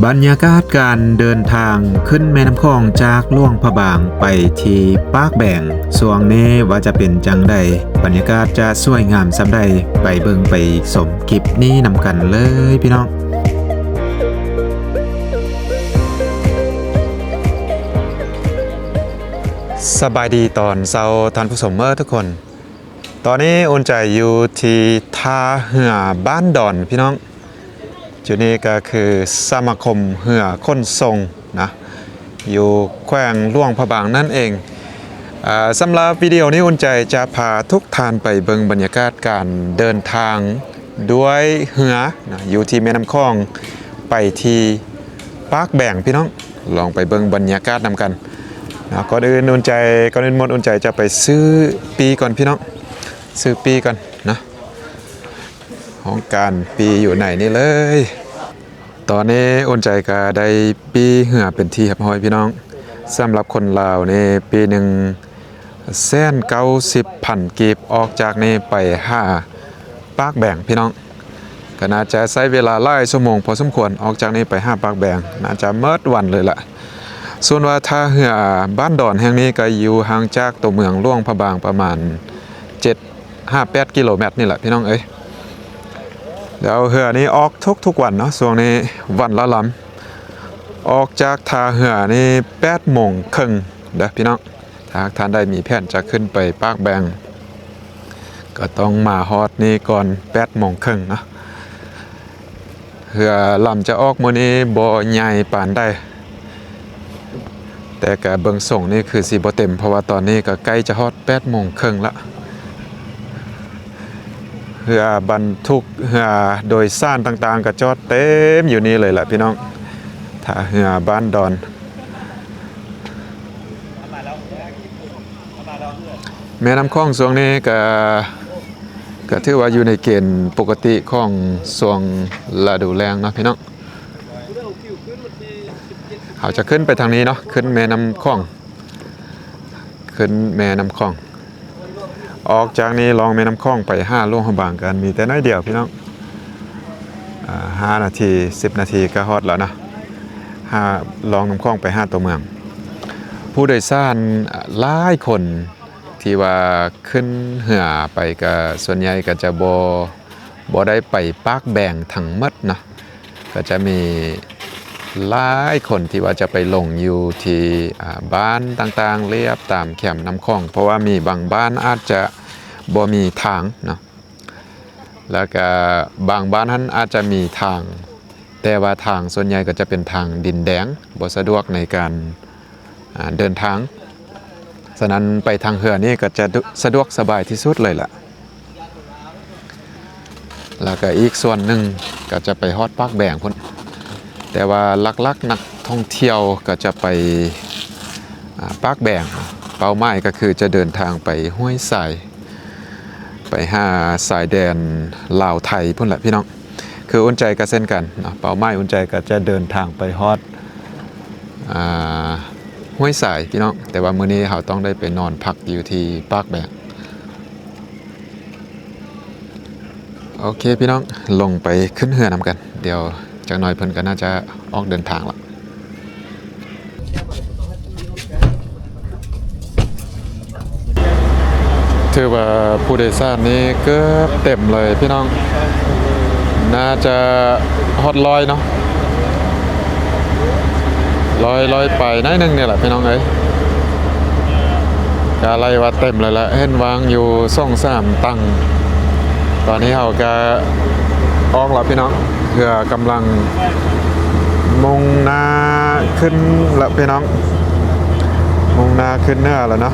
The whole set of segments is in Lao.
ບັນຍາກາດການເດີນທາງຂຶ້ນແມ່ນ້ຳຂອງຈາກຫຼວງພະບາງໄປທີ່ປາກແບງ ຊ່ວງນີ້ວ່າຈະເປັນຈັ່ງໃດ, ບັນຍາກາດຈະສວຍງາມສ່ຳໃດ, ໄປເບິ່ງໄປຊົມຄລິບນີ້ນຳກັນເລີຍພີ່ນ້ອງ. ສະບາຍດີຕອນເຊົ້າທ່ານຜູ້ຊົມເອີທຸກຄົນ. ຕອນນີ້ອຸ່ນໃຈຢູ່ທີ່ທ່າເຮືອບ້ານດອນພີ່ນ້ອງ. ຈຸດນີ້ກໍຄືສະມາຄົມເຮືອຂົນສົ່ງນະ ຢູ່ແຂວງຫຼວງພະບາງນັ້ນເອງ. ເອີ ສຳລັບວິດີໂອນີ້ ອຸ່ນໃຈຈະພາທຸກທ່ານໄປເບິ່ງບັນຍາກາດການເດີນທາງດ້ວຍເຮືອນະ ຢູ່ທີ່ແມ່ນ້ຳຂອງ ໄປທີ່ປາກແບງພີ່ນ້ອງ. ລອງໄປເບິ່ງບັນຍາກາດນຳກັນນະ. ກ່ອນອື່ນອຸ່ນໃຈ ກ່ອນອື່ນໝົດອຸ່ນໃຈຈະໄປຊື້ປີ້ກ່ອນພີ່ນ້ອງ, ຊື້ປີ້ກ່ອນນະ. ຫ້ອງການປີ້ຢູ່ໃນນີ້ເລີຍ. ຕອນນີ້ອຸ່ນໃຈກໍໄດ້ປີ້ເຮືອເປັນທີ່ຮຽບຮ້ອຍພີ່ນ້ອງ. ສຳລັບຄົນລາວນີ້ ປີ້ໜຶ່ງແສນເກົ້າສິບພັນກີບ ອອກຈາກນີ້ໄປຫາປາກແບງພີ່ນ້ອງ. ກໍໜ້າຈະໃຊ້ເວລາຫຼາຍຊົ່ວໂມງພໍສົມຄວນ ອອກຈາກນີ້ໄປຫາປາກແບງ ໜ້າຈະໝົດວັນເລີຍລະ. ສ່ວນວ່າທ່າເຮືອບ້ານດອນແຫ່ງນີ້ກໍຢູ່ຫ່າງຈາກຕົວເມືອງຫຼວງພະບາງປະມານເຈັດຫາແປດກິໂລແມັດນີ້ແຫຼະພີ່ນ້ອງເອີຍ. ແລ້ວເຮືອນີ້ອອກທຸກໆວັນເນາະ, ຊ່ວງນີ້ວັນລະລຳ. ອອກຈາກທ່າເຮືອນີ້ແປດໂມງເຄິ່ງເດີພີ່ນ້ອງ. ຖ້າຫາກທ່ານໃດມີແຜນຈະຂຶ້ນໄປປາກແບງ ກໍຕ້ອງມາຮອດນີ້ກ່ອນແປດໂມງເຄິ່ງເນາະ. ເຮືອລຳຈະອອກມື້ນີ້ບໍ່ໃຫຍ່ປານໃດ ແຕ່ກະເບິ່ງຊົງນີ້ຄືຊິບໍ່ເຕັມ ເພາະວ່າຕອນນີ້ກໍໃກ້ຈະຮອດແປດໂມງເຄິ່ງລະ. ເຮືອບັນທຸກ ເຮືອໂດຍສານຕ່າງໆ ກໍຈອດເຕັມຢູ່ນີ້ເລີຍລະພີ່ນ້ອງ. ທ່າເຮືອບ້ານດອນ ແມ່ນ້ຳຂອງຊ່ວງນີ້ກໍ ກໍຖືວ່າຢູ່ໃນເກນປົກກະຕິຂອງຊ່ວງລະດູແລ້ງເນາະພີ່ນ້ອງ. ເຮົາຈະຂຶ້ນໄປທາງນີ້ເນາະ, ຂຶ້ນແມ່ນ້ຳຂອງ ຂຶ້ນແມ່ນ້ຳຂອງ. ອອກຈາກນີ້ລ່ອງແມ່ນ້ຳຂອງໄປຫາຫຼວງພະບາງກໍມີແຕ່ໜ້ອຍດຽວພີ່ນ້ອງ. ອ່າ ຫ້ານາທີ ສິບນາທີກໍຮອດແລ້ວນະ, ຫາ ລ່ອງນ້ຳຂອງໄປຫາຕົວເມືອງ. ຜູ້ໂດຍສານຫຼາຍຄົນທີ່ວ່າຂຶ້ນເຮືອໄປກໍສ່ວນໃຫຍ່ກໍຈະບໍ່ ບໍ່ໄດ້ໄປປາກແບງທັງໝົດເນາະ. ກໍຈະມີຫຼາຍຄົນທີ່ວ່າຈະໄປລົງຢູ່ທີ່ ອ່າ ບ້ານຕ່າງໆ ລຽບຕາມແຄມນ້ຳຂອງ ເພາະວ່າມີບາງບ້ານອາດຈະບໍ່ມີທາງເນາະ. ແລ້ວກະບາງບ້ານຫັ້ນອາດຈະມີທາງ ແຕ່ວ່າທາງສ່ວນໃຫຍ່ກໍຈະເປັນທາງດິນແດງ ບໍ່ສະດວກໃນການ ອ່າ ເດີນທາງ. ສະນັ້ນໄປທາງເຮືອນີ້ກໍຈະສະດວກສະບາຍທີ່ສຸດເລີຍລະ. ແລ້ວກໍອີກສ່ວນໜຶ່ງກໍຈະໄປຮອດປາກແບງພຸ້ນ, ແຕ່ວ່າຫຼັກໆນັກທ່ອງທ່ຽວກໍຈະໄປ ອ່າ ປາກແບງ. ເປົ້າໝາຍກໍຄືຈະເດີນທາງໄປຫ້ວຍຊາຍ ໄປຫາຊາຍແດນລາວໄທພຸ້ນແຫຼະພີ່ນ້ອງ. ຄືອຸ່ນໃຈກໍເຊັ່ນກັນເນາະ, ເປົ້າໝາຍອຸ່ນໃຈກໍຈະເດີນທາງໄປຮອດ ອ່າ ຫ້ວຍຊາຍພີ່ນ້ອງ, ແຕ່ວ່າມື້ນີ້ເຮົາຕ້ອງໄດ້ໄປນອນພັກຢູ່ທີ່ປາກແບງ. ໂອເຄພີ່ນ້ອງ, ລົງໄປຂຶ້ນເຮືອນຳກັນ, ດຽວຈັກໜ້ອຍເພິ່ນກໍໜ້າຈະອອກເດີນທາງລະ. ຖືວ່າຜູ້ໂດຍສານນີ້ເກືອບເຕັມເລີຍພີ່ນ້ອງ, ໜ້າຈະຮອດຮ້ອຍເນາະ, ຮ້ອຍ ຮ້ອຍປາຍໜ້ອຍໜຶ່ງນີ້ແຫຼະພີ່ນ້ອງເອີຍ. ກະໄລ່ວ່າເຕັມເລີຍລະ, ເຫັນວ່າງຢູ່ສອງສາມຕັ່ງ. ຕອນນີ້ເຮົາກະອອກລະພີ່ນ້ອງ, ເຮືອກຳລັງມຸ່ງໜ້າຂຶ້ນລະພີ່ນ້ອງ, ມຸ່ງໜ້າຂຶ້ນເໜືອລະເນາະ.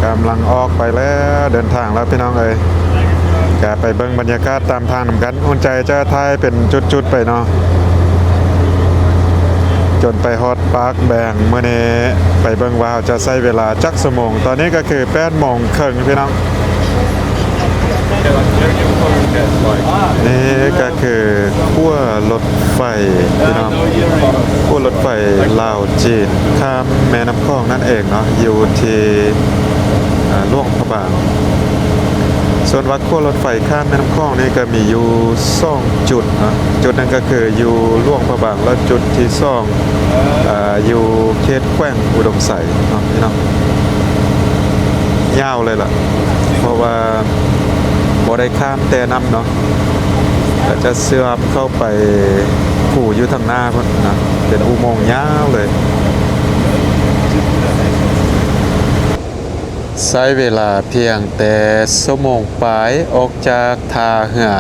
ກຳລັງອອກໄປແລ້ວ, ເດີນທາງແລ້ວພີ່ນ້ອງເອີຍ. ກະໄປເບິ່ງບັນຍາກາດຕາມທາງນຳກັນ, ອຸ່ນໃຈຈະຖ່າຍເປັນຈຸດໆໄປເນາະ, ຈົນໄປຮອດປາກແບງ. ມື້ນີ້ໄປເບິ່ງວ່າເຮົາຈະໃຊ້ເວລາຈັກຊົ່ວໂມງ. ຕອນນີ້ກໍຄືແປດໂມງເຄິ່ງພີ່ນ້ອງ. ນີ້ກໍຄືຂົວລົດໄຟພີ່ນ້ອງ, ຂົວລົດໄຟລາວຈີນ ຂ້າມແມ່ນ້ຳຂອງນັ້ນເອງເນາະ, ຢູ່ທີ່ ອ່າ ຫຼວງພະບາງ. ສ່ວນວ່າຂົວລົດໄຟຂ້າມແມ່ນ້ຳຂອງນີ້ກໍມີຢູ່ສອງຈຸດເນາະ, ຈຸດໜຶ່ງກໍຄືຢູ່ຫຼວງພະບາງ ແລະ ຈຸດທີສອງ ເອີ ຢູ່ເຂດແຂວງອຸດົມໄຊເນາະພີ່ນ້ອງ. ຍາວເລີຍລະ ເພາະວ່າບໍ່ໄດ້ຂ້າມແຕ່ນ້ຳເນາະ, ກໍຈະເຊື່ອມເຂົ້າໄປພູຢູ່ທາງໜ້າພຸ້ນນະ, ເປັນອຸໂມງຍາວເລີຍ. ໃຊ້ເວລາພຽງແຕ່ຊົ່ວໂມງປາຍ ອອກຈາກທ່າເຮືອ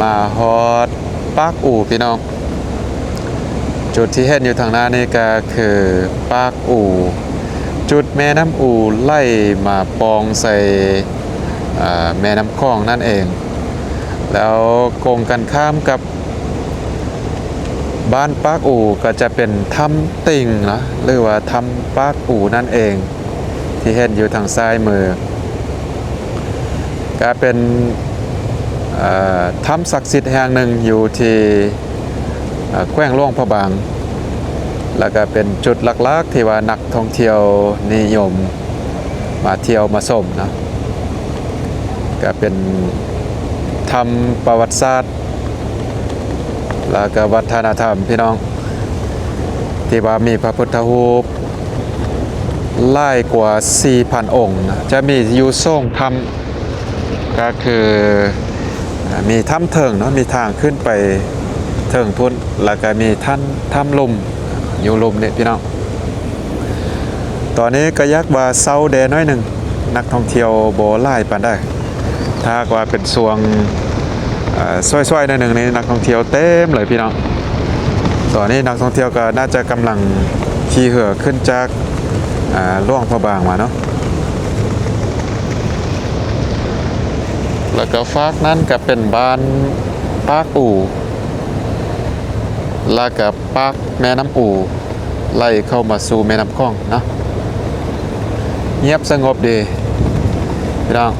ມາຮອດປາກອູພີ່ນ້ອງ. ຈຸດທີ່ເຫັນຢູ່ທາງໜ້ານີ້ກໍຄືປາກອູ, ຈຸດແມ່ນ້ຳອູໄຫຼມາປ່ອງໃສ່ ເອີ ແມ່ນ້ຳຂອງນັ້ນເອງ. ແລ້ວກົງກັນຂ້າມກັບ ບ້ານປາກອູກໍຈະເປັນຖ້ຳຕິ່ງເນາະ ຫຼືວ່າຖ້ຳປາກອູນັ້ນເອງ ທີ່ເຫັນຢູ່ທາງຊ້າຍມື ກໍເປັນ ເອີ ຖ້ຳສັກສິດແຫ່ງໜຶ່ງຢູ່ທີ່ ເອີ ແຂວງຫຼວງພະບາງ ແລ້ວກໍເປັນຈຸດຫຼັກໆທີ່ວ່ານັກທ່ອງທ່ຽວນິຍົມ ມາທ່ຽວມາຊົມເນາະ, ກະເປັນຖ້ຳປະຫວັດສາດ ແລ້ວກະວັດທະນະທຳພີ່ນ້ອງ ທີ່ວ່າມີພະພຸດທະຮູບຫຼາຍກວ່າສີ່ພັນອົງນະ, ຈະມີຢູ່ສອງຖ້ຳ ກະຄື ອ່າ ມີຖ້ຳເທິງເນາະ, ມີທາງຂຶ້ນໄປເທິງພຸ້ນ ແລ້ວກະມີຖ້ຳ ຖ້ຳລຸ່ມ ຢູ່ລຸ່ມນີ້ພີ່ນ້ອງ. ຕອນນີ້ກໍຢາກວ່າເຊົາແດ່ໜ້ອຍໜຶ່ງ, ນັກທ່ອງທ່ຽວບໍ່ຫຼາຍປານໃດ. ຖ້າຫາກວ່າເປັນຊ່ວງ ເອີ ຊ່ວຍໆໜ້ອຍໜຶ່ງນີ້ ນັກທ່ອງທ່ຽວເຕັມເລີຍພີ່ນ້ອງ. ຕອນນີ້ນັກທ່ອງທ່ຽວກໍໜ້າຈະກຳລັງຂີ່ເຮືອຂຶ້ນຈາກ ອ່າ ຫຼວງພະບາງມາເນາະ. ແລ້ວກໍຟາກນັ້ນກໍເປັນບ້ານປາກອູ ແລ້ວກໍປາກແມ່ນ້ຳອູ ໄຫຼເຂົ້າມາສູ່ແມ່ນ້ຳຂອງເນາະ. ງຽບສະຫງົບດີພີ່ນ້ອງ.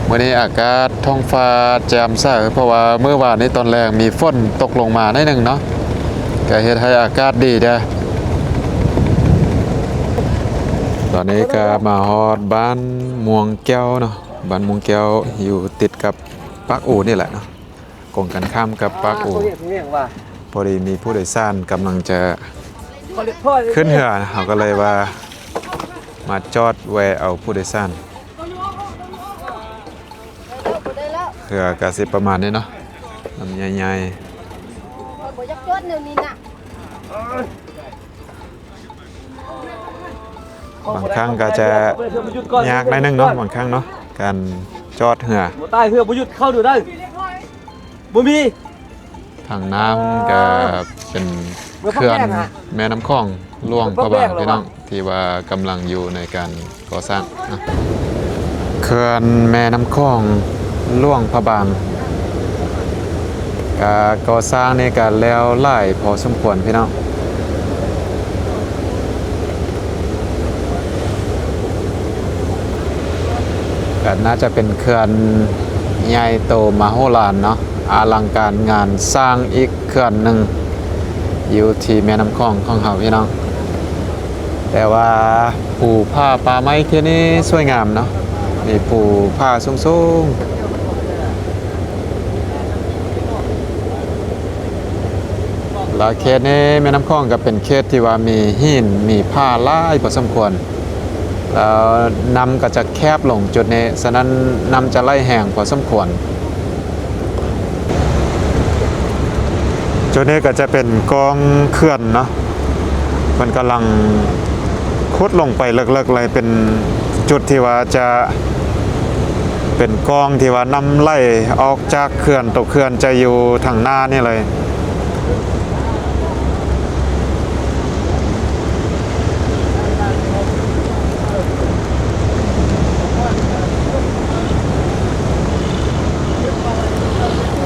ມື້ນີ້ອາກາດທ້ອງຟ້າແຈ່ມໃສ ເພາະວ່າມື້ວານນີ້ຕອນແລງມີຝົນຕົກລົງມາໜ້ອຍໜຶ່ງເນາະ, ກໍເຮັດໃຫ້ອາກາດດີເດີ້. ຕອນນີ້ກໍມາຮອດບ້ານມ່ວງແກ້ວເນາະ, ບ້ານມ່ວງແກ້ວຢູ່ຕິດກັບປາກອູນີ້ແຫຼະເນາະ, ກົງກັນຂ້າມກັບປາກອູ. ພໍດີມີຜູ້ໂດຍສານກຳລັງຈະຂຶ້ນເຮືອ, ເຮົາກໍເລີຍວ່າມາຈອດແວ່ເອົາຜູ້ໂດຍສານ. ເຮືອກະຊິປະມານນີ້ເນາະ, ລຳໃຫຍ່ໆ. ຂ້ອຍບໍ່ຢາກຈອດແນວນີ້ນະ. ບາງຄັ້ງກໍຈະຍາກໜ້ອຍໜຶ່ງເນາະ, ບາງຄັ້ງເນາະ ການຈອດເຮືອ. ບໍ່ຕາຍເຮືອບໍ່ຢຸດເຂົ້າຢູ່ໄດ້ ບໍ່ມີ. ທາງໜ້າມັນກໍເປັນເຂື່ອນແມ່ນ້ຳຂອງຫຼວງພະບາງ ເມືອງພະບາງ ພີ່ນ້ອງ ທີ່ວ່າກຳລັງຢູ່ໃນການ ກໍ່ສ້າງນະ. ເຂື່ອນແມ່ນ້ຳຂອງຫຼວງພະບາງ ການກໍ່ສ້າງນີ້ກະແລ້ວຫຼາຍພໍສົມຄວນພີ່ນ້ອງ, ກະໜ້າຈະເປັນເຂື່ອນໃຫຍ່ໂຕມະໂຫລານເນາະ, ອະລັງການງານສ້າງອີກເຂື່ອນໜຶ່ງ ຢູ່ທີ່ແມ່ນ້ຳຂອງຂອງເຮົາພີ່ນ້ອງ. ແຕ່ວ່າພູຜາປ່າໄມ້ເຂດນີ້ສວຍງາມເນາະ, ມີພູຜາສູງໆ. ແລ້ວເຂດນີ້ແມ່ນ້ຳຂອງກໍເປັນເຂດທີ່ວ່າມີຫີນມີຜາຫຼາຍພໍສົມຄວນ, ແລ້ວນ້ຳກໍຈະແຄບລົງຈຸດນີ້, ສະນັ້ນນ້ຳຈະໄຫຼແຮງພໍສົມຄວນ. ຈຸດນີ້ກໍຈະເປັນກ້ອງເຂື່ອນເນາະ, ເພິ່ນກຳລັງຂຸດລົງໄປເລິກໆເລີຍ, ເປັນຈຸດທີ່ວ່າຈະເປັນກ້ອງທີ່ວ່ານ້ຳໄຫຼອອກຈາກເຂື່ອນ, ໂຕເຂື່ອນຈະຢູ່ທາງໜ້ານີ້ເລີຍ.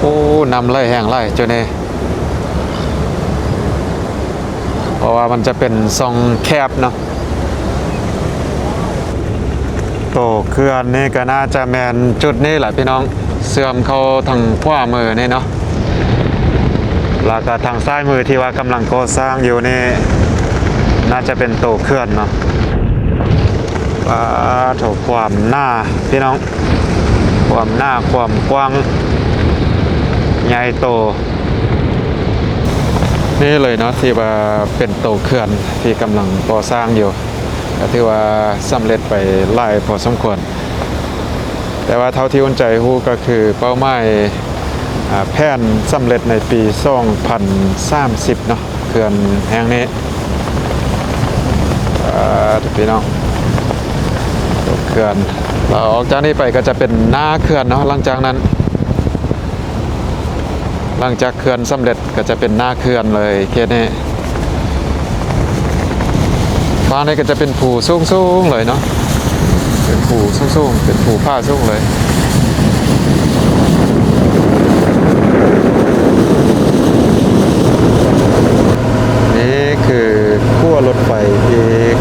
ໂອ້ ນ້ຳໄຫຼແຮງຫຼາຍຈຸດນີ້, ເພາະວ່າມັນຈະເປັນຊ່ອງແຄບເນາະ. ໂຕເຂື່ອນນີ້ກໍໜ້າຈະແມ່ນຈຸດນີ້ແຫຼະພີ່ນ້ອງ, ເຊື່ອມເຂົ້າທາງຂວາມືນີ້ເນາະ, ແລ້ວກໍທາງຊ້າຍມືທີ່ວ່າກຳລັງກໍ່ສ້າງຢູ່ນີ້ ໜ້າຈະເປັນໂຕເຂື່ອນເນາະ. ປາໂຖ ຄວາມໜາພີ່ນ້ອງ, ຄວາມໜາຄວາມກວ້າງໃຫຍ່ໂຕນີ້ເລີຍເນາະ ທີ່ວ່າເປັນໂຕເຂື່ອນທີ່ກຳລັງກໍ່ສ້າງຢູ່ ກໍຖືວ່າສຳເລັດໄປຫຼາຍພໍສົມຄວນ. ແຕ່ວ່າເທົ່າທີ່ອຸ່ນໃຈຮູ້ກໍຄືເປົ້າໝາຍ ອາ ແຜນສຳເລັດໃນປີສອງພັນສາມສິບເນາະ ເຂື່ອນແຫ່ງນີ້ ອາ ພີ່ນ້ອງ ຕົວເຂື່ອນ ແລ້ວອອກຈາກນີ້ໄປກໍຈະເປັນໜ້າເຂື່ອນເນາະ. ຫຼັງຈາກນັ້ນ ຫຼັງຈາກເຂື່ອນສຳເລັດ ກໍຈະເປັນໜ້າເຂື່ອນເລີຍເຂດນີ້. ຝັ່ງນີ້ກໍຈະເປັນພູສູງໆເລີຍເນາະ ເປັນພູສູງໆ ເປັນພູຜາສູງເລີຍ. ນີ້ຄືຂົວລົດໄຟອີກ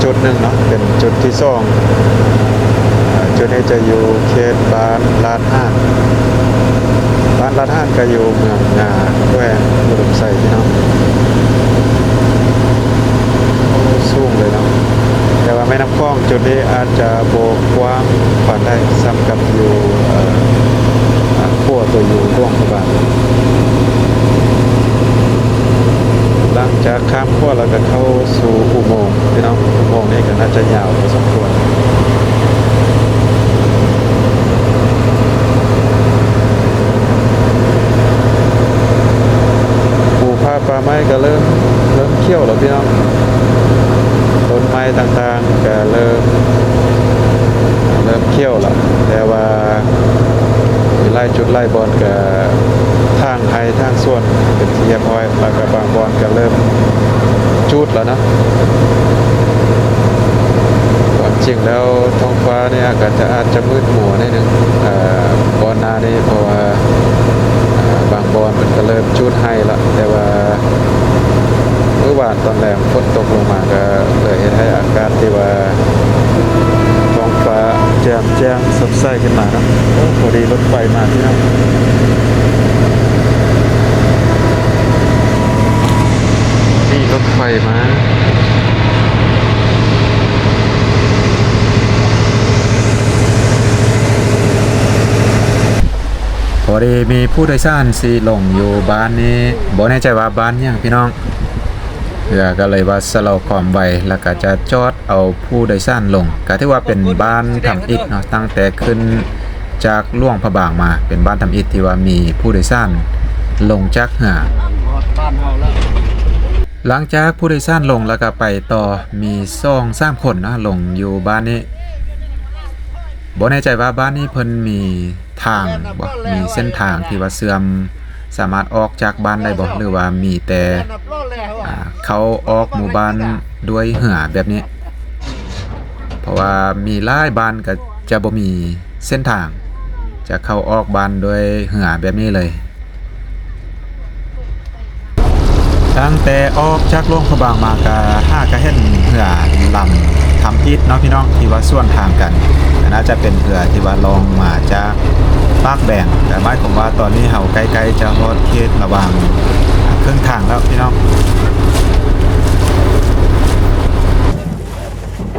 ຈຸດໜຶ່ງເນາະ ເປັນຈຸດທີສອງ. ອາ ຈຸດນີ້ຈະຢູ່ເຂດບ້ານລາດຫາດ ບ້ານລາດຫາດກໍຢູ່ເມືອງງາ ແຂວງອຸດົມໄຊພີ່ນ້ອງ. ໂອ້ ສູງເລີຍເນາະ ແຕ່ວ່າແມ່ນ້ຳຂອງຈຸດນີ້ອາດຈະບໍ່ກວ້າງປານໃດສ່ຳກັບຢູ່ ເອີ ອາ ຂົວຕົວຢູ່ຫຼວງພະບາງ. ຫຼັງຈາກຂ້າມຂົວແລ້ວກໍເຂົ້າສູ່ອຸໂມງພີ່ນ້ອງ ອຸໂມງນີ້ກໍໜ້າຈະຍາວພໍສົມຄວນ. ພູຜາປ່າໄມ້ກໍເລີ່ມ ເລີ່ມຂຽວແລ້ວພີ່ນ້ອງ ຕົ້ນໄມ້ຕ່າງໆກໍເລີ່ມ ເລີ່ມຂຽວແລ້ວ ແຕ່ວ່າມີຫຼາຍຈຸດຫຼາຍບ່ອນກໍຖາງໄຮ່ຖາງສວນເປັນທີ່ຮຽບຮ້ອຍ ແລ້ວກໍບາງບ່ອນກໍເລີ່ມຈູດແລ້ວເນາະ. ຄວາມຈິງແລ້ວທ້ອງຟ້ານີ້ກໍຈະ ອາດຈະມືດມົວໜ້ອຍໜຶ່ງ ເອີ ກ່ອນໜ້ານີ້ ເພາະວ່າ ອາ ບາງບ່ອນເພິ່ນກໍເລີ່ມຈູດໄຮ່ລະ ແຕ່ວ່າມື້ວານຕອນແລງຝົນຕົກລົງມາ ກໍເລີຍເຮັດໃຫ້ອາກາດທີ່ວ່າທ້ອງຟ້າແຈ່ມແຈ້ງສົດໃສຂຶ້ນມາເນາະ. ໂອ້ ພໍດີລົດໄຟມາພີ່ນ້ອງ ນີ້ລົດໄຟມາ. ພໍດີມີຜູ້ໂດຍສານຊິລົງຢູ່ບ້ານນີ້ ບໍ່ແນ່ໃຈວ່າບ້ານຫຍັງພີ່ນ້ອງ ເຮືອກໍເລີຍວ່າຊະລໍຄວາມໄວ ແລ້ວກໍຈະຈອດເອົາຜູ້ໂດຍສານລົງ ກໍຖືວ່າເປັນບ້ານທຳອິດເນາະ ຕັ້ງແຕ່ຂຶ້ນຈາກຫຼວງພະບາງມາ ເປັນບ້ານທຳອິດທີ່ວ່າມີຜູ້ໂດຍສານລົງຈາກເຮືອ. ຫຼັງຈາກຜູ້ໂດຍສານລົງແລ້ວກໍໄປຕໍ່ ມີສອງສາມຄົນເນາະ ລົງຢູ່ບ້ານນີ້. ບໍ່ແນ່ໃຈວ່າບ້ານນີ້ເພິ່ນມີທາງບໍ່ ມີເສັ້ນທາງທີ່ວ່າເຊື່ອມ ສາມາດອອກຈາກບ້ານໄດ້ບໍ່ ຫຼືວ່າມີແຕ່ ອາ ເຂົ້າອອກໝູ່ບ້ານດ້ວຍເຮືອແບບນີ້ ເພາະວ່າມີຫຼາຍບ້ານກໍຈະບໍ່ມີເສັ້ນທາງ ຈະເຂົ້າອອກບ້ານດ້ວຍເຮືອແບບນີ້ເລີຍ. ຕັ້ງແຕ່ອອກຈາກຫຼວງພະບາງມາກະຫາກະເຫັນເຮືອລຳທຳອິດເນາະພີ່ນ້ອງ ທີ່ວ່າສວນທາງກັນ ອັນນັ້ນຈະເປັນເຮືອທີ່ວ່າລ່ອງມາຈາກປາກແບງ ກະໝາຍຄວາມວ່າຕອນນີ້ເຮົາໃກ້ໆຈະຮອດເຂດລະຫວ່າງເຄິ່ງທາງແລ້ວພີ່ນ້ອງ.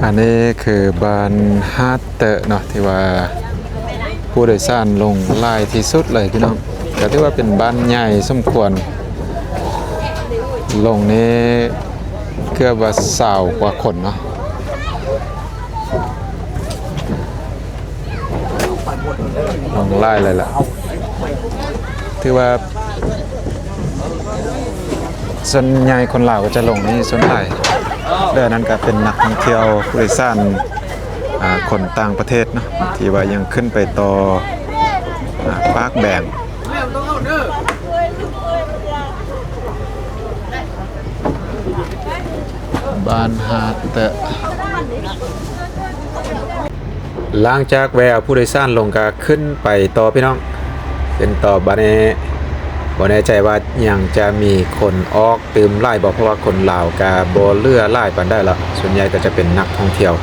ອັນນີ້ຄືບ້ານຫາດເຕີເນາະ ທີ່ວ່າຜູ້ໂດຍສານລົງຫຼາຍທີ່ສຸດເລີຍພີ່ນ້ອງ ກໍຖືວ່າເປັນບ້ານໃຫຍ່ສົມຄວນ ລົງນີ້ເກືອບວ່າຊາວກວ່າຄົນເນາະ ລົງຫຼາຍເລີຍລະ ຖືວ່າ ສ່ວນໃຫຍ່ຄົນລາວກໍຈະລົງນີ້ສ່ວນຫຼາຍ ແລະ ອັນນັ້ນກໍເປັນນັກທ່ອງທ່ຽວຜູ້ໂດຍສານ ອາ ຄົນຕ່າງປະເທດເນາະ ທີ່ວ່າຍັງຂຶ້ນໄປຕໍ່ ອາ ປາກແບງ ບ້ານຫາດເຕີ. ຫຼັງຈາກແວ່ເອົາຜູ້ໂດຍສານລົງກະຂຶ້ນໄປຕໍ່ພີ່ນ້ອງ ຂຶ້ນຕໍ່ບາດນີ້ ບໍ່ແນ່ໃຈວ່າຍັງຈະມີຄົນອອກຕື່ມຫຼາຍບໍ່ ເພາະວ່າຄົນລາວກະບໍ່ເຫຼືອຫຼາຍປານໃດລະ ສ່ວນໃຫຍ່ກໍຈະເປັນນັກທ່ອງທ່ຽວ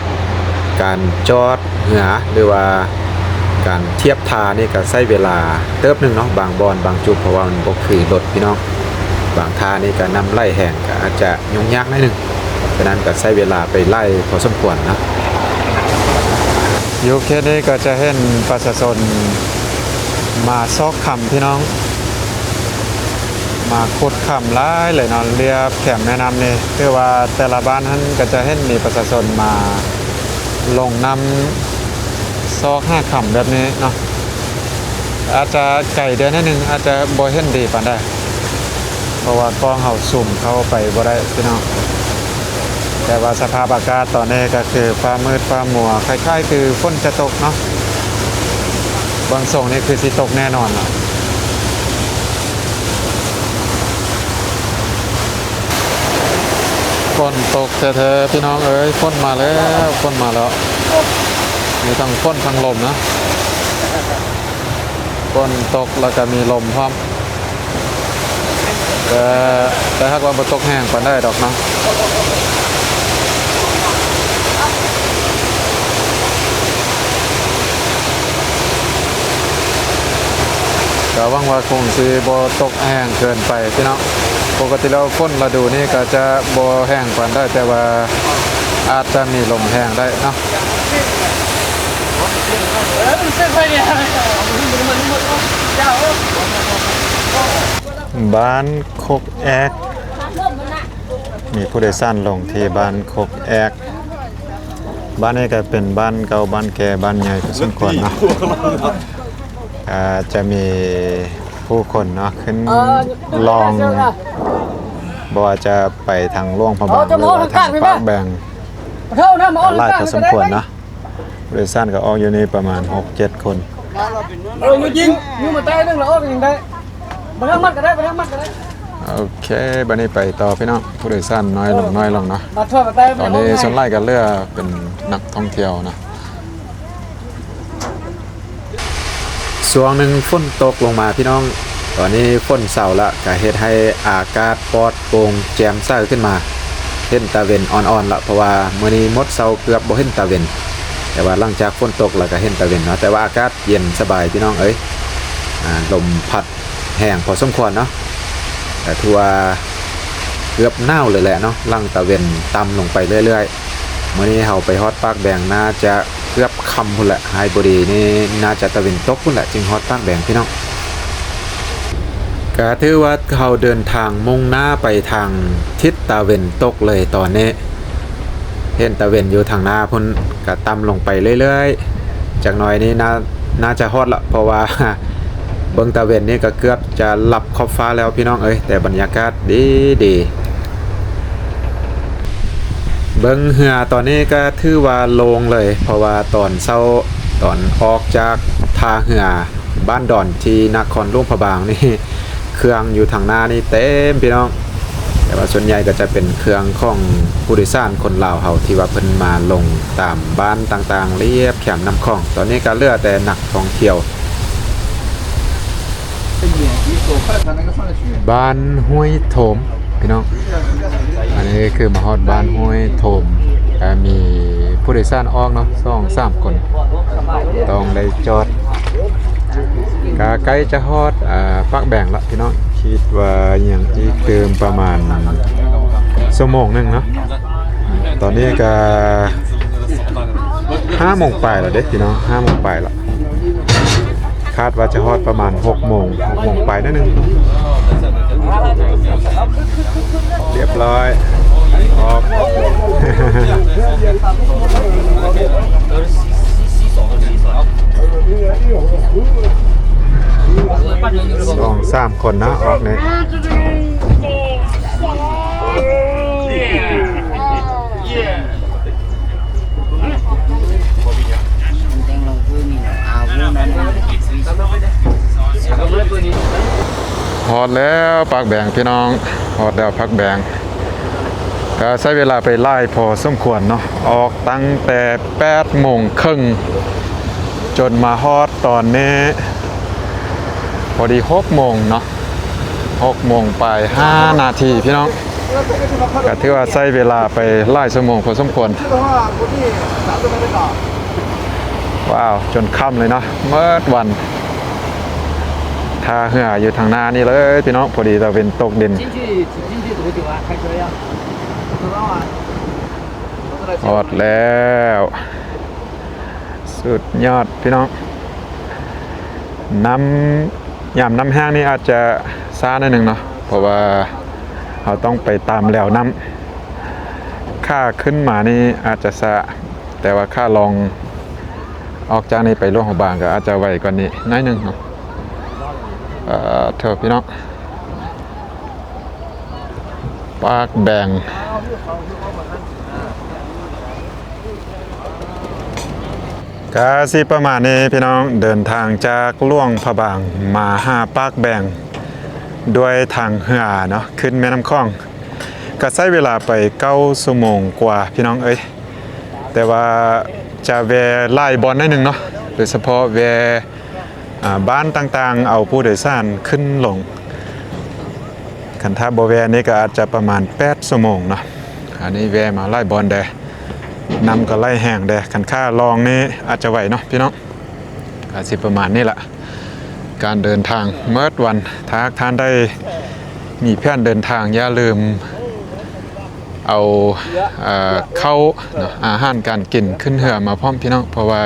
ການຈອດເຮືອ ຫຼືວ່າການທຽບທ່ານີ້ກະໃຊ້ເວລາເຕີບໜຶ່ງເນາະ ບາງບ່ອນບາງຈຸດ ເພາະວ່າມັນບໍ່ຄືລົດພີ່ນ້ອງ ບາງທ່ານີ້ກະນ້ຳໄຫຼແຮງ ກະອາດຈະ ຫຍຸ້ງຍາກໜ້ອຍໜຶ່ງ ສະນັ້ນກໍໃຊ້ເວລາໄປຫຼາຍພໍສົມຄວນເນາະ. ຢູ່ເຂດນີ້ກໍຈະເຫັນປະຊາຊົນມາຊອກຄຳພີ່ນ້ອງ, ມາຂຸດຄຳຫຼາຍເລີຍເນາະ, ລຽບແຄມແມ່ນ້ຳນີ້ ຄືວ່າແຕ່ລະບ້ານຫັ້ນກໍຈະເຫັນມີປະຊາຊົນມາລົງນ້ຳຊອກຫາຄຳແບບນີ້ເນາະ. ອາດຈະໄກແດ່ໜ້ອຍໜຶ່ງ ອາດຈະບໍ່ເຫັນດີປານໃດ ເພາະວ່າກ້ອງເຮົາຊູມເຂົ້າໄປບໍ່ໄດ້ພີ່ນ້ອງ. ແຕ່ວ່າສະພາບອາກາດຕອນນີ້ກໍຄືຟ້າມືດຟ້າມົວ ຄ້າຍໆຄືຝົນຈະຕົກເນາະ, ເບິ່ງຊົງນີ້ຄືຊິຕົກແນ່ນອນເນາະ. ຝົນຕົກແທ້ໆ ພີ່ນ້ອງເອີຍ, ຝົນມາແລ້ວ ຝົນມາແລ້ວ, ມີທັງຝົນທັງລົມນະ. ຝົນຕົກແລ້ວກໍມີລົມພ້ອມ ແຕ່ ແຕ່ຫາກວ່າບໍ່ຕົກແຮງປານໃດດອກເນາະ. ກໍຫວັງວ່າຄົງຊິບໍ່ຕົກແຮງເກີນໄປພີ່ນ້ອງ. ປົກກະຕິແລ້ວຝົນລະດູນີ້ກໍຈະບໍ່ແຮງປານໃດ, ແຕ່ວ່າອາດຈະມີລົມແຮງໄດ້ເນາະ. ບ້ານຄົກແອກ, ມີຜູ້ໂດຍສານລົງທີ່ບ້ານຄົກແອກ. ບ້ານນີ້ກໍເປັນບ້ານເກົ່າບ້ານແກ່ ບ້ານໃຫຍ່ພໍສົມຄວນເນາະ. ອາ ຈະມີຜູ້ຄົນເນາະ ຂຶ້ນລ່ອງ ບໍ່ວ່າຈະໄປທາງຫຼວງພະບາງ ຫຼືວ່າທາງປາກແບງ ຫຼາຍພໍສົມຄວນເນາະ. ຜູ້ໂດຍສານກໍອອກຢູ່ນີ້ປະມານຫົກເຈັດຄົນ. ເອີ ຢູ່ຍິງ ຢູ່ມາໃຕ້ໜຶ່ງລະອອກຍັງໄດ້ ບໍ່ທັງມັດກໍໄດ້ ບໍ່ທັງມັດກໍໄດ້. ໂອເຄ ບັດນີ້ໄປຕໍ່ພີ່ນ້ອງ, ຜູ້ໂດຍສານນ້ອຍລົງ ເອີ ນ້ອຍລົງເນາະ. ມາທອດມາໃຕ້ ຕອນນີ້ສ່ວນຫຼາຍກໍເຫຼືອເປັນນັກທ່ອງທ່ຽວເນາະ. ຊ່ວງໜຶ່ງຝົນຕົກລົງມາພີ່ນ້ອງ, ຕອນນີ້ຝົນເຊົາລະ ກະເຮັດໃຫ້ອາກາດປອດໂປ່ງແຈ່ມໃສຂຶ້ນມາ, ເຫັນຕາເວັນອ່ອນໆລະ, ເພາະວ່າມື້ນີ້ໝົດເຊົ້າເກືອບບໍ່ເຫັນຕາເວັນ, ແຕ່ວ່າຫຼັງຈາກຝົນຕົກລະກະເຫັນຕາເວັນເນາະ. ແຕ່ວ່າອາກາດເຢັນສະບາຍພີ່ນ້ອງເອີຍ, ອາ ລົມພັດແຮງພໍສົມຄວນເນາະ, ກະຖືວ່າເກືອບໜາວເລີຍແຫຼະເນາະ, ຫຼັງຕາເວັນຕ່ຳລົງໄປເລື້ອຍໆ. ມື້ນີ້ເຮົາໄປຮອດປາກແບງ ໜ້າຈະເກືອບຄ່ຳພຸ້ນແຫຼະ, ຮ້າຍບໍ່ດີນີ້ໜ້າຈະຕາເວັນຕົກພຸ້ນແຫຼະ ຈຶ່ງຮອດປາກແບງພີ່ນ້ອງ. ກະຖືວ່າເຮົາເດີນທາງມຸ່ງໜ້າໄປທາງທິດຕາເວັນຕົກເລີຍຕອນນີ້, ເຫັນຕາເວັນຢູ່ທາງໜ້າພຸ້ນ ກະຕ່ຳລົງໄປເລື້ອຍໆ, ຈັກໜ້ອຍນີ້ໜ້າ ໜ້າຈະຮອດລະ ເພາະວ່າເບິ່ງຕາເວັນນີ້ກະເກືອບຈະລັບຂອບຟ້າແລ້ວພີ່ນ້ອງເອີຍ. ແຕ່ບັນຍາກາດດີໆ. ເບິ່ງເຮືອຕອນນີ້ກໍຖືວ່າໂລ່ງເລີຍ, ເພາະວ່າຕອນເຊົ້າ ຕອນອອກຈາກທ່າເຮືອບ້ານດອນທີ່ນະຄອນຫຼວງພະບາງນີ້ ເຄື່ອງຢູ່ທາງໜ້ານີ້ເຕັມພີ່ນ້ອງ. ແຕ່ວ່າສ່ວນໃຫຍ່ກໍຈະເປັນເຄື່ອງຂອງຜູ້ໂດຍສານຄົນລາວເຮົາ ທີ່ວ່າເພິ່ນມາລົງຕາມບ້ານຕ່າງໆ ລຽບແຄມນ້ຳຂອງ. ຕອນນີ້ກໍເຫຼືອແຕ່ນັກທ່ອງທ່ຽວ. ບ້ານຫ້ວຍໂທມພີ່ນ້ອງ, ອັນນີ້ຄືມາຮອດບ້ານຫ້ວຍໂທມ, ກໍມີຜູ້ໂດຍສານອອກເນາະ ສອງສາມຄົນ ຕ້ອງໄດ້ຈອດ. ກໍໃກ້ຈະຮອດ ອາ ປາກແບງລະພີ່ນ້ອງ, ຄິດວ່າຍັງອີກຕື່ມປະມານຊົ່ວໂມງໜຶ່ງເນາະ. ຕອນນີ້ກໍຫ້າໂມງປາຍແລ້ວເດ້ພີ່ນ້ອງ, ຫ້າໂມງປາຍແລ້ວ. ຄາດວ່າຈະຮອດປະມານຫົກໂມງ, ຫົກໂມງປາຍໜ້ອຍໜຶ່ງ. ລຽບຮ້ອຍ ອອກ ສອງສາມຄົນເນາະ ອອກນີ້. ຮອດແລ້ວປາກແບງພີ່ນ້ອງ, ຮອດແລ້ວປາກແບງ. ກໍໃຊ້ເວລາໄປຫຼາຍພໍສົມຄວນເນາະ, ອອກຕັ້ງແຕ່ແປດໂມງເຄິ່ງ ຈົນມາຮອດຕອນນີ້ ພໍດີຫົກໂມງເນາະ, ຫົກໂມງປາຍຫ້ານາທີພີ່ນ້ອງ. ກໍຖືວ່າໃຊ້ເວລາໄປຫຼາຍຊົ່ວໂມງພໍສົມຄວນ. ວ້າວ ຈົນຄ່ຳເລີຍເນາະ, ໝົດວັນ. ທ່າເຮືອຢູ່ທາງໜ້ານີ້ເລີຍພີ່ນ້ອງ, ພໍດີຕາເວັນຕົກດິນ. ຮອດແລ້ວ. ສຸດຍອດພີ່ນ້ອງ. ນ້ຳ ຍາມນ້ຳແຫ້ງນີ້ອາດຈະຊ້າໜ້ອຍໜຶ່ງເນາະ ເພາະວ່າເຮົາຕ້ອງໄປຕາມແລວນ້ຳ. ຂາຂຶ້ນມານີ້ອາດຈະຊ້າ, ແຕ່ວ່າຂາລົງ ອອກຈາກນີ້ໄປຫຼວງພະບາງກໍອາດຈະໄວກວ່ານີ້ໜ້ອຍໜຶ່ງເນາະ. ເອີ ເຖົ້າພີ່ນ້ອງ ປາກແບງ ກະຊິປະມານນີ້ພີ່ນ້ອງ, ເດີນທາງຈາກຫຼວງພະບາງມາຫາປາກແບງ ດ້ວຍທາງເຮືອເນາະ ຂຶ້ນແມ່ນ້ຳຂອງ ກະໃຊ້ເວລາໄປເກົ້າຊົ່ວໂມງກວ່າພີ່ນ້ອງເອີຍ. ແຕ່ວ່າຈະແວ່ຫຼາຍບ່ອນໜ້ອຍໜຶ່ງເນາະ, ໂດຍສະເພາະແວ່ ອ່າ ບ້ານຕ່າງໆ ເອົາຜູ້ໂດຍສານຂຶ້ນລົງ. ຄັນຖ້າບໍ່ແວ່ນີ້ກໍອາດຈະປະມານແປດຊົ່ວໂມງເນາະ. ອັນນີ້ແວ່ມາຫຼາຍບ່ອນແດ່, ນ້ຳກໍໄຫຼແຮງແດ່. ຄັນຂາລົງນີ້ອາດຈະໄຫວເນາະພີ່ນ້ອງ. ກໍຊິປະມານນີ້ລະ ການເດີນທາງເໝິດວັນ. ຖ້າຫາກທ່ານໃດມີແຜນເດີນທາງ ຢ່າລືມເອົາ ເອີ ເຂົ້າເນາະ ອາຫານການກິນຂຶ້ນເຮືອມາພ້ອມພີ່ນ້ອງ, ເພາະວ່າ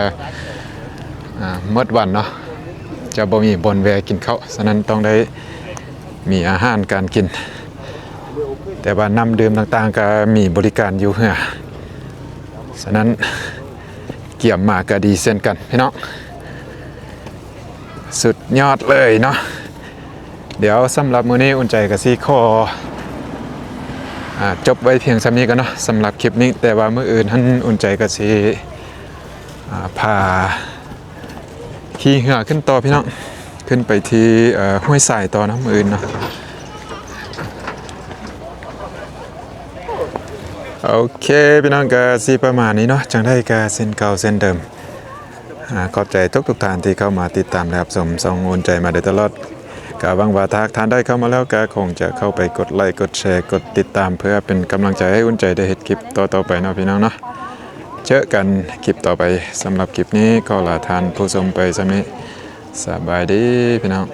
ອ່າ ເໝິດວັນເນາະ ຈະບໍ່ມີບ່ອນແວ່ກິນເຂົ້າ, ສະນັ້ນຕ້ອງໄດ້ມີອາຫານການກິນ. ແຕ່ວ່ານ້ຳດື່ມຕ່າງໆກໍມີບໍລິການຢູ່ເຮືອ, ສະນັ້ນກຽມມາກໍດີເຊັ່ນກັນພີ່ນ້ອງ. ສຸດຍອດເລີຍເນາະ. ດຽວສຳລັບມື້ນີ້ອຸ່ນໃຈກໍຊິຂໍ ອ່າ ຈົບໄວ້ພຽງສ່ຳນີ້ກ່ອນເນາະ ສຳລັບຄລິບນີ້. ແຕ່ວ່າມື້ອື່ນຫັ້ນອຸ່ນໃຈກໍຊິ ອ່າ ພາຂີ່ເຮືອຂຶ້ນຕໍ່ພີ່ນ້ອງ, ຂຶ້ນໄປທີ່ ເອີ ຫ້ວຍຊາຍຕໍ່ເນາະ ມື້ອື່ນເນາະ. ໂອເຄພີ່ນ້ອງ, ກໍຊິປະມານນີ້ເນາະ. ຈັ່ງໃດກໍເຊັ່ນເກົ່າເຊັ່ນເດີມ ອາ ຂອບໃຈທຸກໆທ່ານທີ່ເຂົ້າມາຕິດຕາມ ແລະ ຮັບຊົມຊ່ອງອຸ່ນໃຈມາໂດຍຕະຫຼອດ. ກໍຫວັງວ່າຖ້າຫາກທ່ານໃດເຂົ້າມາແລ້ວ ກໍຄົງຈະເຂົ້າໄປກົດໄລ ກົດແຊ ກົດຕິດຕາມ ເພື່ອເປັນກຳລັງໃຈໃຫ້ອຸ່ນໃຈໄດ້ເຮັດຄລິບຕໍ່ໆໄປເນາະພີ່ນ້ອງເນາະ. ເຈີກັນຄລິບຕໍ່ໄປ. ສຳລັບຄລິບນີ້ຂໍລາທ່ານຜູ້ຊົມໄປສ່ຳນີ້. ສະບາຍດີພີ່ນ້ອງ.